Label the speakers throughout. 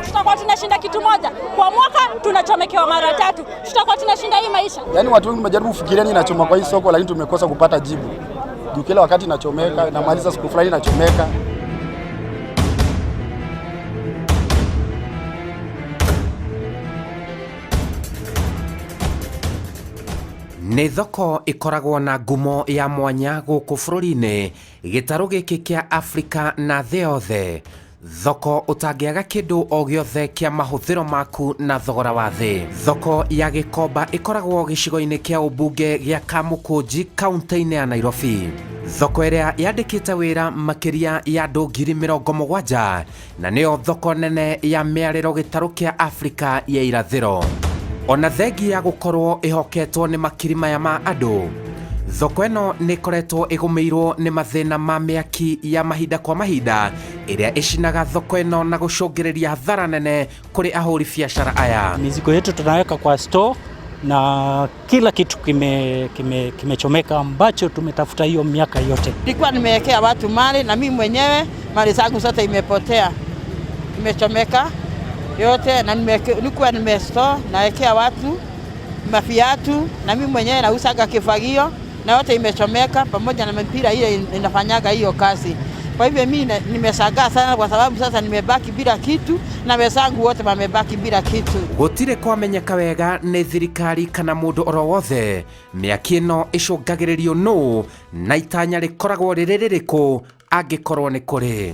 Speaker 1: Tutakuwa tunashinda kitu moja kwa mwaka, tunachomekewa mara tatu, tutakuwa tunashinda hii maisha.
Speaker 2: Yaani watu wengi tumejaribu kufikiria nini inachoma kwa hii soko, lakini tumekosa kupata jibu. Juu kila wakati inachomeka, inamaliza siku fulani inachomeka.
Speaker 3: Nĩ thoko ĩkoragwo na ngumo ya mwanya gũkũ bũrũri-inĩ, gĩtarũ gĩkĩ kĩa Afrika na thĩ yothe. Thoko ũtangĩaga kĩndũ o gĩothe kĩa mahũthĩro maku na thogora wa thĩ. Thoko ya Gĩkomba ĩkoragwo gĩcigo-inĩ kĩa ũmbunge gĩa Kamũkũnji kaunti-inĩ ya Nairobi. Thoko ĩrĩa yandĩkĩte wĩra makĩria ya andũ 70,000 na nĩyo thoko nene ya mĩarĩro gĩtarũ kĩa Afrika ya irathĩro. Ona thengia ya gũkorwo ĩhoketwo nĩ makiri maya ma andũ, thoko ĩno nĩ ĩkoretwo ĩgũmĩirwo nĩ mathĩna ma mĩaki ya mahinda kwa mahinda ĩrĩa ĩcinaga thoko ĩno na gũcũngĩrĩria hathara nene kũrĩ ahũri biacara aya.
Speaker 4: Mizigo yetu tunaweka kwa store na kila kitu kimechomeka kime ambacho tumetafuta hiyo miaka yote.
Speaker 5: Nilikuwa nimewekea watu mali na mimi mwenyewe mali zangu zote imepotea, imechomeka yote, na nilikuwa nimestore nawekea watu mafiatu na mimi mwenyewe nausaga kifagio na yote imechomeka, pamoja na mipira ile inafanyaga hiyo kazi. Kwa hivyo mimi nimeshangaa sana, kwa sababu sasa nimebaki bila kitu na wenzangu wote wamebaki bila kitu.
Speaker 3: Gũtirĩ kwamenyeka wega nĩ thirikari kana mũndũ oro wothe mĩaki ĩno ĩcũngagĩrĩrio nũ na itanya rĩkoragwo rĩrĩ rĩrĩkũ angĩkorwo nĩ kũrĩ.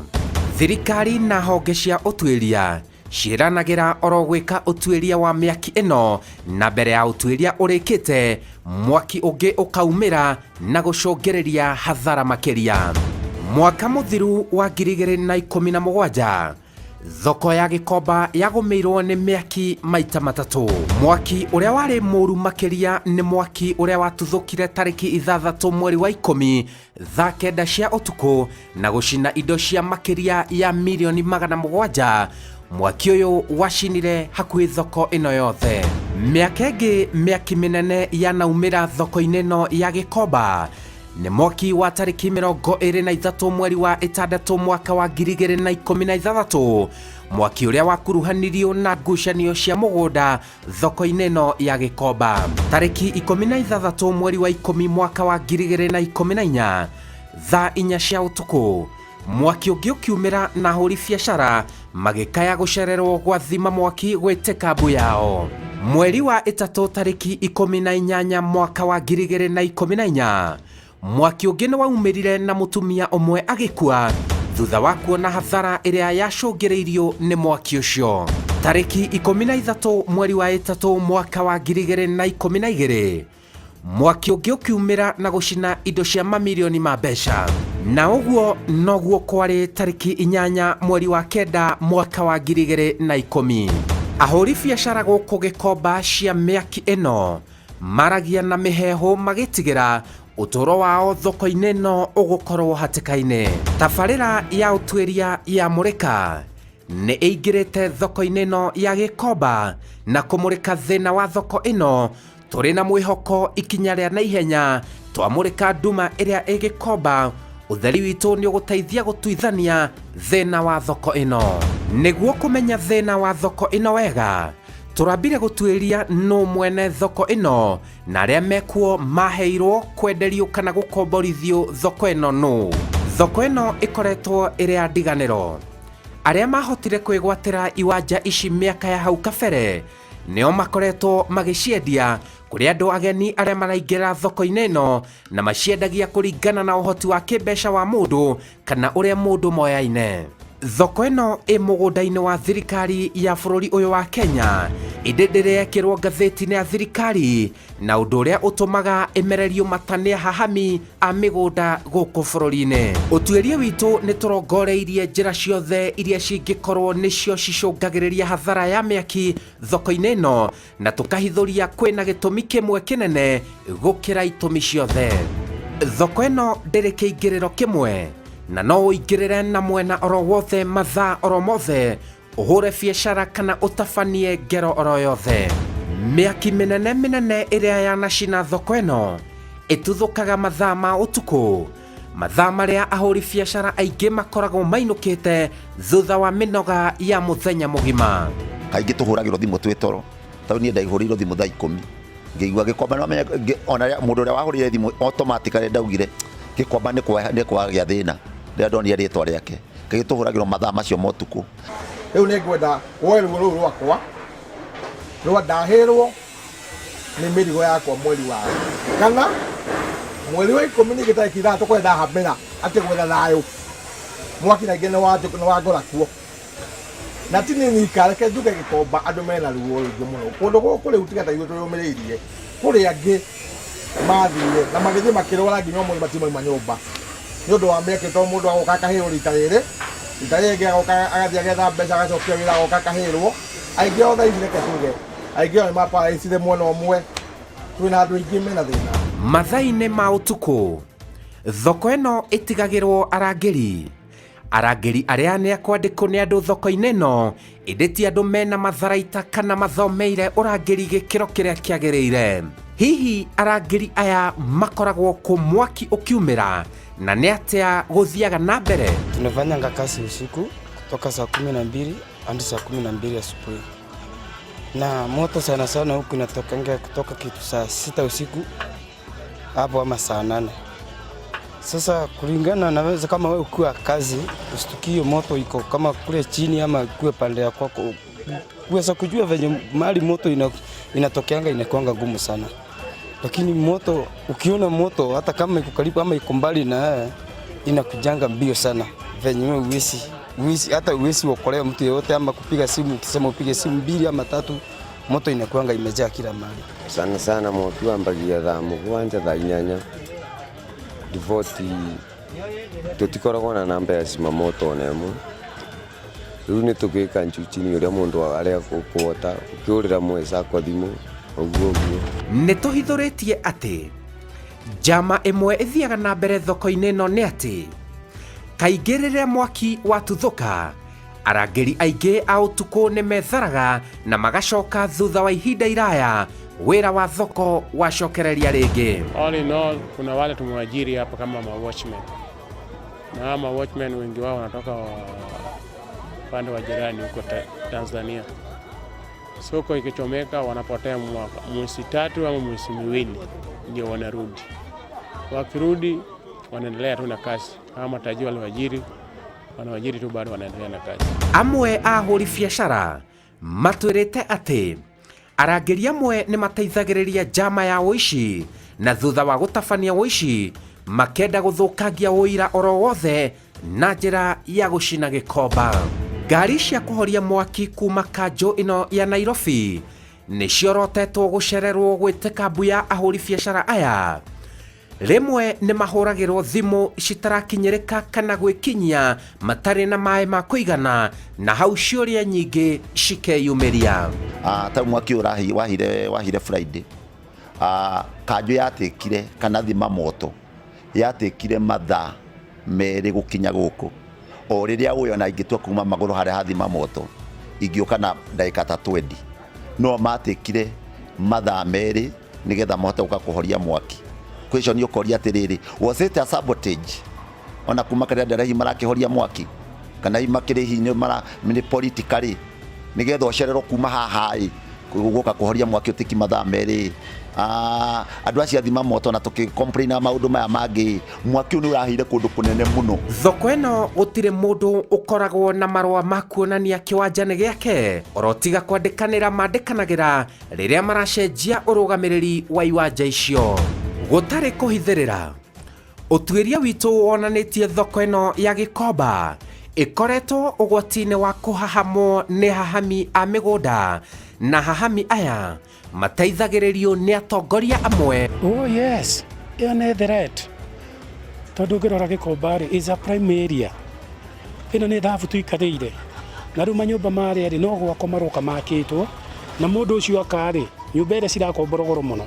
Speaker 3: Thirikari na honge cia ũtuĩria ciĩranagĩra oro gwĩka ũtuĩria wa mĩaki ĩno na mbere ya ũtuĩria ũrĩkĩte mwaki ũngĩ ũkaumĩra na gũcũngĩrĩria hathara makĩria. Mwaka mũthiru wa 2017 thoko ya Gĩkomba yagũmĩirwo nĩ mĩaki maita matatũ. Mwaki ũrĩa warĩ mũru makĩria nĩ mwaki ũrĩa watuthũkire tarĩki 6 mweri wa 10 thaa 9 cia ũtukũ na gũcina indo cia makĩria ya milioni 700. Mwaki ũyũ wacinire hakuhĩ thoko ĩno yothe. Mĩaka ĩngĩ mĩaki mĩnene yanaumĩra thoko-inĩ ĩno ya Gĩkomba nĩ mwaki wa tarĩki 23 mweri wa 6 mwaka wa 2016, mwaki ũrĩa wakuruhanirio na ngucanio cia mũgũnda thoko-inĩ ĩno ya Gĩkomba. Tarĩki 16 mweri wa 10 mwaka wa 2014 thaa 4 cia ũtukũ mwaki ũngĩ ũkiumĩra na ahũri biacara magĩkaya gũcererwo gwa thima mwaki gwĩtĩka mbu yao. Mweri wa 3 tarĩki 18 mwaka wa 2014 mwaki ũngĩ nĩ waumĩrire na mũtumia ũmwe agĩkua thutha wa kuona hathara ĩrĩa yacũngĩrĩirio nĩ mwaki ũcio. Tarĩki 13 mweri wa 3 mwaka wa 2012 mwaki ũngĩ ũkiumĩra na gũcina indo cia mamirioni ma mbeca. Na ũguo noguo kwarĩ tarĩki 8 mweri wa 9 mwaka wa 2010. Ahũri biacara gũkũ Gĩkomba cia mĩaki ĩno maragia na mĩheehũ magĩtigĩra ũtũũro wao thoko-inĩ ĩno ũgũkorwo hatĩka-inĩ. Tabarĩra ya ũtuĩria ya Mũrĩka nĩ ĩingĩrĩte thoko-inĩ ĩno ya Gĩkomba na kũmũrĩka thĩna wa thoko ĩno tũrĩ na mwĩhoko ikinya rĩa naihenya twamũrĩka nduma ĩrĩa ĩ Gĩkomba ũtheri witũ nĩ ũgũteithia gũtuithania thĩna wa thoko ĩno. Nĩguo kũmenya thĩna wa thoko ĩno wega tũrambire gũtuĩria nũ mwene thoko ĩno na arĩa mekuo maheirwo kwenderio kana gũkomborithio thoko ĩno nũ. Thoko ĩno ĩkoretwo ĩrĩ ya ndiganĩro. Arĩa mahotire kwĩgwatĩra iwanja ici mĩaka ya hau kabere nĩo makoretwo magĩciendia kũrĩ andũ ageni arĩa maraingĩra thoko-inĩ ĩno na maciendagia kũringana na ũhoti wa kĩmbeca wa mũndũ kana ũrĩa mũndũ moyaine. Thoko ĩno ĩ mũgũnda-inĩ wa thirikari ya bũrũri ũyũ wa Kenya ĩndĩ ndĩrekĩrwo ngathĩti-inĩ ya thirikari na ũndũ ũrĩa ũtũmaga ĩmererio mata nĩ ahahami a mĩgũnda gũkũ bũrũri-inĩ. Ũtuĩria witũ nĩ tũrongoreirie njĩra ciothe iria cingĩkorwo nĩcio cicũngagĩrĩria hathara ya mĩaki thoko-inĩ ĩno na tũkahithũria kwĩna gĩtũmi kĩmwe kĩnene gũkĩra itũmi ciothe. Thoko ĩno ndĩrĩ kĩingĩrĩro kĩmwe na no ũingĩrĩre na mwena oro wothe mathaa oro mothe Ũhũre biacara kana ũtabanie ngero oro yothe. Mĩaki mĩnene mĩnene ĩrĩa yanacina thoko ĩno ĩtuthũkaga mathaa ma ũtukũ, mathaa marĩa ahũri biacara aingĩ makoragwo mainũkĩte thutha wa mĩnoga ya mũthenya mũgima.
Speaker 6: Kaingĩ tũhũragĩrwo thimũ twĩ toro. Tondũ niĩ ndaihũrĩirwo thimũ thaa 10, ngĩigua Gĩkomba. Nĩwamenya ona mũndũ ũrĩa wahũrĩire thimũ automatically ndaugire Gĩkomba nĩ kwagĩa thĩna rĩrĩa ndonire rĩtwa rĩake. Kaingĩ tũhũragĩrwo mathaa macio ma ũtukũ.
Speaker 7: Rĩu nĩ ngwenda woe ruo rũu rwakwa rwa ndahĩrwo nĩ mĩrigo yakwa mweri wa kana, mweri wa 10, ningĩ tarĩki 6 kũrĩa ndahambĩra atĩ gwetha thayũ. Mwaki na ingĩ nĩ wangora kuo na ti niĩ nyika. Reke njuge Gĩkomba andũ mena ruo rũingĩ mũno. Kũndũ gũkũ rĩu tiga ta ithuĩ twĩyũmĩrĩirie, kũrĩ angĩ mathire na magĩthiĩ makĩrwara, nginya ũmũthĩ matimauma nyũmba nĩ ũndũ wa mĩaki, tondũ mũndũ agoka akahĩrwo rita rĩrĩ, rita rĩrĩ agoka agathiĩ agetha mbeca, agacokia wĩra, agoka akahĩrwo. Aingĩ ao thaa ici, reke tuge aingĩ ao nĩ maparaicire mwena ũmwe. Twĩna andũ aingĩ mena thĩna.
Speaker 3: Mathaa-inĩ ma ũtukũ thoko ĩno ĩtigagĩrwo arangĩri. Arangĩri arĩa nĩ akwandĩkwo nĩ andũ thoko-inĩ ĩno, ĩndĩ ti andũ mena matharaita kana mathomeire ũrangĩri gĩkĩro kĩrĩa kĩagĩrĩire. Hihi arangĩri aya makoragwo kũ mwaki ũkiumĩra, na nĩ atĩa gũthiaga na mbere?
Speaker 8: Tunafanyanga kazi usiku kutoka saa 12 hadi saa 12 asubuhi, na moto sana sana huku inatokanga kutoka kitu saa 6 usiku hapo ama saa 8. Sasa kulingana naweza kama wewe ukiwa kazi usitukie moto iko kama kule chini ama kuwe pande ya kwako, kuweza kujua venye mahali moto inatokeanga inakuanga ngumu sana, lakini moto ukiona moto hata kama iko karibu ama iko mbali na wewe inakujanga mbio sana venye wewe uwezi hata uwezi okolea mtu yeyote ama kupiga simu. Ukisema upige simu mbili ama tatu, moto inakuanga imejaa kila mahali.
Speaker 9: Sana sana mwaki wambagia thaa 7, thaa 8. Riboti tutikoragwo na namba ya zimamoto ona ĩmwe. Rĩu nĩ tũgwĩka njuu chini ũrĩa mũndũ arĩa ũkũhota ũkĩhũrĩra mwecakwa thimũ ũguo ũguo.
Speaker 3: Nĩ tũhithũrĩtie atĩ njama ĩmwe ĩthiaga na mbere thoko-inĩ ĩno nĩ atĩ kaingĩ rĩrĩa mwaki watuthũka, arangĩri aingĩ a ũtukũ nĩ metharaga na magacoka thutha wa ihinda iraya wĩra wa thoko wacokereria rĩngĩ.
Speaker 10: All in all, kuna wale tumewajiri hapa kama ma watchmen, na hawa ma watchmen wengi wao wanatoka upande wa jirani huko Tanzania. Soko ikichomeka wanapotea mwaka, mwezi 3 ama mwezi 2 ndio wanarudi. Wakirudi wanaendelea tu na kazi. Hawa matajiri waliwaajiri, wanawajiri tu, bado wanaendelea na kazi.
Speaker 3: Amwe a ahũri biacara matwĩrĩte atĩ arangĩri amwe nĩ mateithagĩrĩria njama ya ũici, na thutha wa gũtabania ũici makenda gũthũkangia ũira oro wothe na njĩra ya gũcina Gĩkomba. Ngari cia kũhoria mwaki kuma kanjũ ĩno ya Nairobi nĩ ciorotetwo gũcererwo gwĩtĩka mbu ya ahũri biacara aya. Rĩmwe nĩ mahũragĩrwo thimũ citarakinyĩrĩka kana gwĩkinyia matarĩ na maĩ ma kũigana, na hau ciũria nyingĩ cikeyumĩria.
Speaker 6: Ta mwaki ũrahi wahire Friday, kanjũ yatĩkire kana thima moto yatĩkire mathaa 2 gũkinya gũkũ. O rĩrĩa ũyũ ona ingĩtua kuma magũrũ harĩa hathima moto ingĩũka na ndagĩka ta 20, no matĩkire mathaa 2 nĩgetha mahote gũka kũhoria mwaki. Question ũkoria atĩrĩrĩ, was it a sabotage? Ona kuma karĩa ndarahi marakĩhoria mwaki kana hihi makĩrĩ hihi nĩ mara nĩ politically nĩgetha ũcererwo kuma haha ĩ gũka kũhoria mwaki ũtĩki mathaa 2. Andũ acio athima moto na tũkĩ complain na maũndũ maya mangĩ, mwaki ũyũ nĩ ũrahĩire kũndũ kũnene mũno.
Speaker 3: Thoko ĩno gũtirĩ mũndũ ũkoragwo na marũa ma kuonania kĩwanja nĩ gĩake, oro tiga kwandĩkanĩra mandĩkanagĩra rĩrĩa maracenjia ũrũgamĩrĩri wa iwanja icio. Gũtarĩ kũhithĩrĩra, ũtuĩria witũ wonanĩtie thoko ĩno ya Gĩkomba ĩkoretwo ũgwati-inĩ wa kũhahamwo nĩ hahami a mĩgũnda, na hahami aya mateithagĩrĩrio nĩ atongoria amwe.
Speaker 11: Oh yes, ĩyo nĩ threat, tondũ ũngĩrora Gĩkomba rĩ, is a prime area. Ĩno nĩ thabu tũikarĩire, na rĩu manyũmba marĩa rĩ no gwakwo maroka makĩtwo, na mũndũ ũcio aka rĩ, nyũmba ĩrĩa cirakomborwo goro mũno,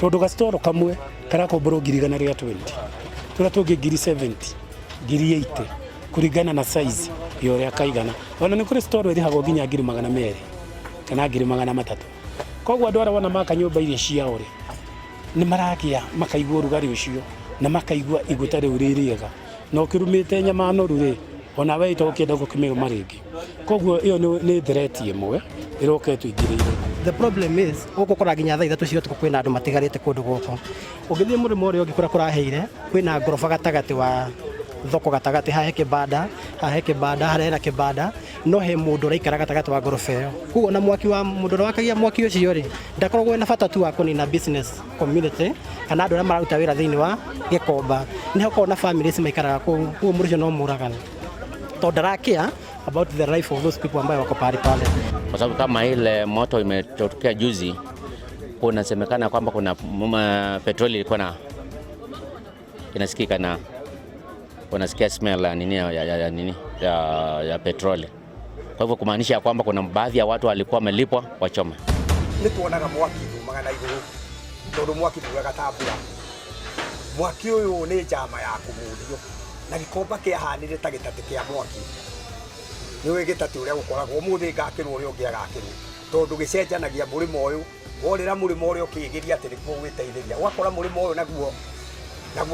Speaker 11: tondũ gacitoro kamwe karakomborwo 120,000, tũrĩa tũngĩ 70,000, 80,000, kũringana na size. Ya ũrĩa kaigana. Ona nĩ kũrĩ storo ĩrĩhagwo nginya 200,000 kana 300,000. Koguo andũ arĩa wona maka nyũmba iria ciao rĩ, nĩ maragĩa makaigua ũrugarĩ ũcio na makaigua igũta rĩu rĩ rĩega. Na ũkĩrumĩte nyama noru rĩ, ona we ĩta ũkĩenda gũkĩmĩrũma rĩngĩ. Koguo ĩyo nĩ threat ĩmwe ĩroka ĩtũingĩrĩire.
Speaker 12: The problem is gũkũ ũkoraga nginya thaa 3 cia ũtukũ kwĩna andũ matigarĩte kũndũ gũkũ. Ũngĩthiĩ mũrĩmo ũrĩa ũngĩ kũrĩa kũraheire kwĩna ngoroba gatagatĩ wa thoko gatagatĩ, haha he kĩbanda, haha he kĩbanda, harĩa hena kĩbanda, no he mũndũ ũraikara gatagatĩ wa ngoroba ĩyo. Koguo ona mwaki wa mũndũ ũrĩa wakagia mwaki ũcio rĩ, ndakoragwo ena bata tu wa kũnina business community kana andũ arĩa mararuta wĩra thĩinĩ wa Gĩkomba. Nĩ hakoragwo na families maikaraga kũu, koguo mũndũ ũcio no mũragani tondũ ndarakĩa about the life of those people ambayo wako pahali pale.
Speaker 13: Kwa sababu kama ile moto imetokea juzi, kunasemekana kwamba kuna petroli ilikuwa na inasikika na unasikia smell ya nini ya nini ya petroli. Kwa hivyo kumaanisha kwamba kuna baadhi ya watu walikuwa wamelipwa wachome.
Speaker 7: Nĩ tuonaga mwaki umaga na igũrũ tondũ mwaki nduraga ta mbura. Mwaki ũyũ nĩ njama ya kũmundio na Gĩkomba kĩahanire ta gĩtatĩ kĩa mwaki. Nĩ ũĩ gĩtatĩ ũrĩa gũkoragwo, ũmũthĩ ngakĩrwo ũrĩa ũngĩ agakĩrwo, tondũ gĩcenjanagia mũrĩmo ũyũ worĩra mũrĩmo ũrĩa ũkĩgeria atĩ nĩkuo gwĩteithĩria, ũgakora mũrĩmo ũyũ naguo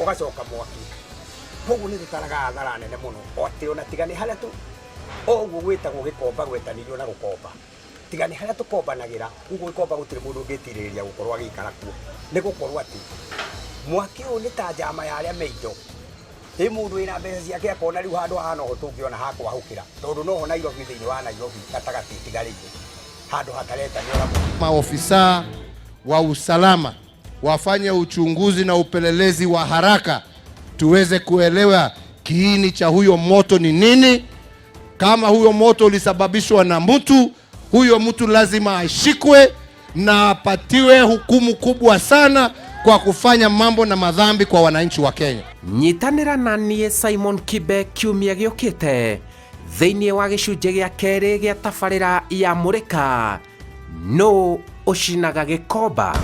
Speaker 7: ũgacoka mwaki. Koguo nĩ tũtaraga hathara nene mũno, o atĩ ona tiga nĩ harĩa tu o ũguo gwĩtagwo Gĩkomba gwetanĩirio na gũkomba, tiga nĩ harĩa tũkombanagĩra ũguo Gĩkomba gũtirĩ mũndũ ũngĩtirĩrĩria gũkorwo agĩikara kuo, nĩ gũkorwo atĩ mwaki ũyũ nĩ ta njama ya arĩa me indo. Ĩ mũndũ wĩna mbeca ciake akona rĩu handũ haha noho tũngĩona ha kwahũkĩra, tondũ noho Nairobi, thĩinĩ wa Nairobi gatagatĩ itigarĩire handũ hataretanio na mũndũ.
Speaker 14: Maofisa wa usalama wafanye uchunguzi na upelelezi wa haraka tuweze kuelewa kiini cha huyo moto ni nini. Kama huyo moto ulisababishwa na mtu, huyo mtu lazima ashikwe na apatiwe hukumu kubwa sana kwa kufanya mambo na madhambi kwa wananchi wa Kenya.
Speaker 3: Nyitanĩra na niĩ Simon Kibe kiumia gĩũkĩte thĩinĩ wa gĩcunjĩ gĩa kerĩ gĩa tabarĩra ya Mũrĩka, nũ ũcinaga Gĩkomba.